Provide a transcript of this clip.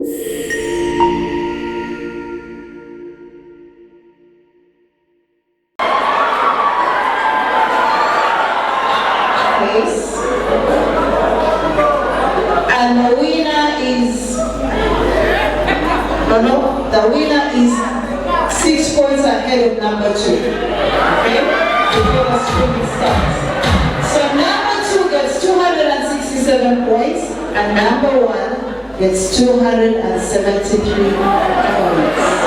Place. And the winner is, no, no, the winner is 6 points ahead of number two. Okay? Before the streaming starts. So number two gets 267 points, and number one gets 273 points.